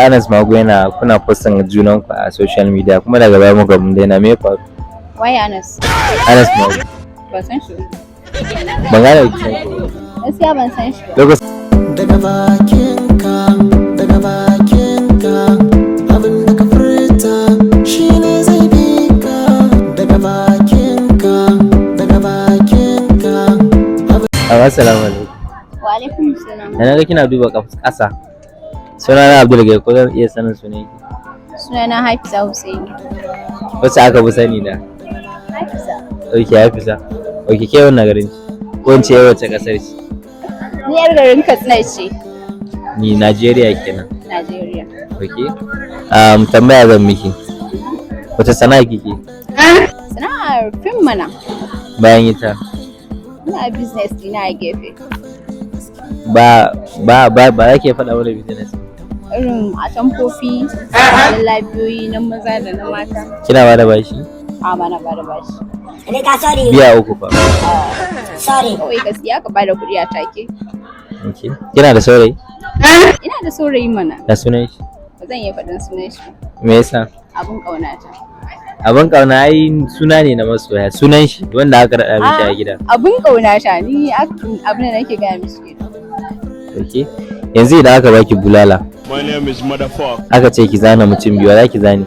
Anas Magu yana kuna posting junan ku a social media, kuma daga baya muka mun daina. Me ya faru? Waye Anas? Anas Magu. Ban san shi ba. Ban gane ki san shi ba. Gaskiya ban san shi ba. Lokacin Daga bakinka, daga bakinka, abin da ka furta shine zai bi ka. Daga bakinka, daga bakinka. Assalamu alaikum. Wa alaikum salam. Da naga kina duba ƙasa. Sunana Abdul Gai, ko zan iya sanin sunan ki? Sunana Hafiza Hussein. Wacce aka fi sani da? Hafiza. Okay, Hafiza. Okay, ke wannan garin ce? Ko in ce wacce ƙasar ce? Ni yar garin Katsina ce. Ni Najeriya kenan. Najeriya. Okay. Tambaya zan miki. Wace sana'a kike? Sana'ar fim mana. Bayan ita? Ina business dina a gefe. Ba za ki faɗa mana business? Irin atamfofi, labiyoyi na maza da na mata. Kina ba da bashi? A, bana bada bashi. Rika, sorry. Biya uku fa. Sorry. Kawai ka siya ka bada kuɗi a take. Okay. Kina da saurayi? Ina da saurayi mana. Da sunan shi? Ba zan iya faɗin sunan shi ba. Me yasa? Abun ƙaunata. Abin kauna ai suna ne na masoya. Sunan shi wanda aka raɗa miki a gida. Abun ƙaunata ni, abin da nake gaya mishi kenan. Okay. Yanzu idan aka baki bulala, My name is Motherfucker. aka ce ki zana mutum biyu, za ki zane?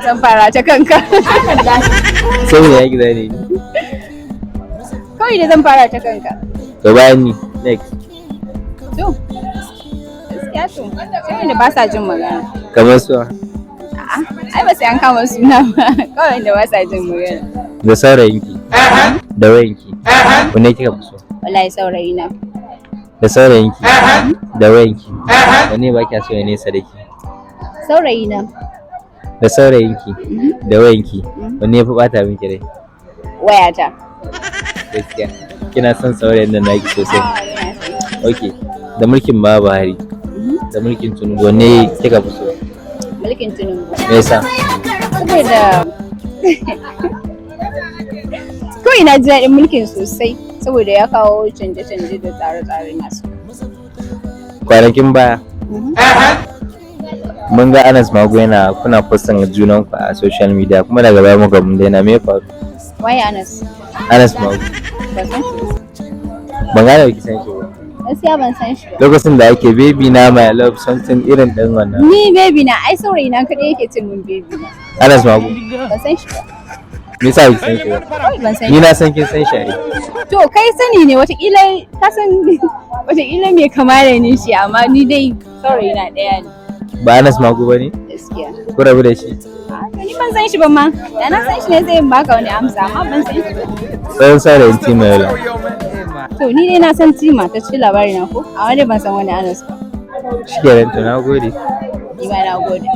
Zan fara ta kanka. Saboda ya ki zane ni? Kawai da zan fara ta kanka. To, bayan ni, next. To, gaskiya to, sai wanda ba sa jin magana. Kamar su? A'a, ai ba sai an kama suna ba. Kawai wanda ba sa jin magana. Da saurayinki da wayanki, wanne kika fi so? Wallahi saurayi na. Da saurayinki da wayanki, wanne ba kya so ya nesa da ki? Saurayi na. Da saurayinki da wayanki, wanne ya fi bata miki rai? Wayata. Gaskiya kina son saurayin nan naki sosai. Ah, ina son shi. Okay, da mulkin Baba Buhari da mulkin Tinubu, wanne kika fi so? Mulkin Tinubu. Me yasa? Saboda kawai na ji daɗin mulkin sosai, saboda ya kawo canje-canje da tsare-tsare masu. Kwanakin baya mun ga Anas Magu yana kuna posting junan ku a social media, kuma daga baya muka mun daina. Me ya faru? Waye Anas? Anas Magu. Ban san shi ba. Ban gane ki san shi ba. Gaskiya ban san shi ba. Lokacin da ake "baby na, my love", something irin din wannan. Ni baby na, ai saurayi na kaɗai yake ce mun baby na. Anas Magu. Ban san shi ba. Me yasa ki san shi ba? Kawai ban san Ni shi. na san kin san shi ai. To, kai sani ne, watakila ka san, watakila mai kama da ni shi, amma ni dai saurayi na ɗaya ne. Ba Anas Magu bane? Gaskiya. Ku rabu da shi? Ah, to ni ban san shi ba ma. Da na san shi ne zai baka wani amsa, amma ban san shi ba. Tsohon saurayin Tima Yola. To, ni dai na san Tima ta cikin labari na ko, amma dai ban san wani Anas ba. Shi kenan, to na gode. Ni ma na gode.